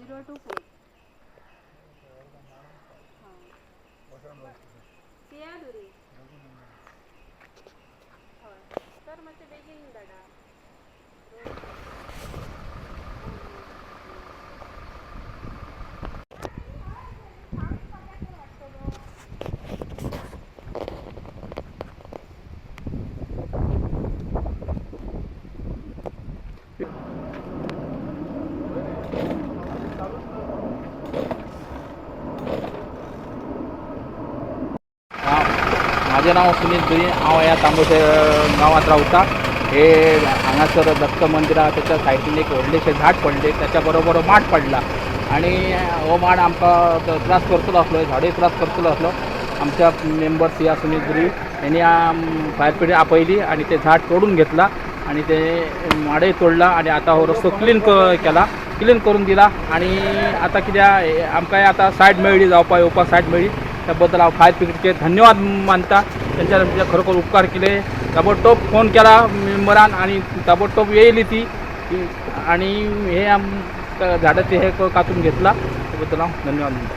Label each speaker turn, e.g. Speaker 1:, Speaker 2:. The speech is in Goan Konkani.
Speaker 1: 024. सियादुरी. हय, तर मातशें बेगीन धाडा.
Speaker 2: माझे नाव सुनील दुरी. हांव ह्या तांबोशे गांवांत रावता. हे हांगासर दत्त मंदिर आहा, त्याच्या सायडीन एक व्हडलेशें झाड पडलें, त्याच्या बरोबर माड पडला आणि हो माड आमकां त्रास करतलो आसलो, झाडूय त्रास करतलो आसलो. आमच्या मेंबर्स ह्या सुनील दुरी यांनी फायर ब्रिगेड आपयली आणि ते झाड तोडून घेतला आणि ते माडय तोडला आणि आता हो रस्तो क्लीन केला, क्लीन करून दिला. आणि आता कित्याक आमकां आतां सायड मेळ्ळी, जावपा येवपाक सायड मेळ्ळी, त्या बद्दल हांव फायर ब्रिगेडचे धन्यवाद मानता. त्यांच्या आमच्या खरोखर उपकार केले. ताबडतोब फोन केला मेंबरान आणि ताबडतोब येयली ती आणि हे आम झाडाचे हे कातून घेतला, त्याबद्दल हांव धन्यवाद मानता.